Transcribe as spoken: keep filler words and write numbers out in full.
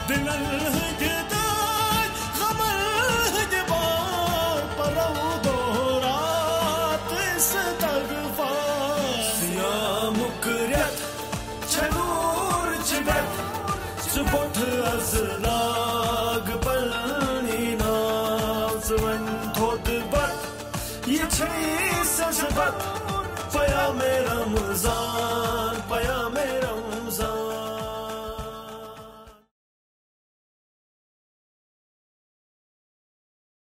دِلن ہٕنٛدۍ دٲدۍ، غمن ہٕنٛدۍ بار، پرو دۄہ رات استغفار۔ صیامُک رٮ۪تھ چھےٚ نوٗرٕچ بٮ۪تھ، ژٕ بوٚٹھ از لاگ پنٕنۍ ناو، ژٕ وۄنۍ تھوٚد بتھ، یہِ چھے سٕژ بتھ، پیام رمضان۔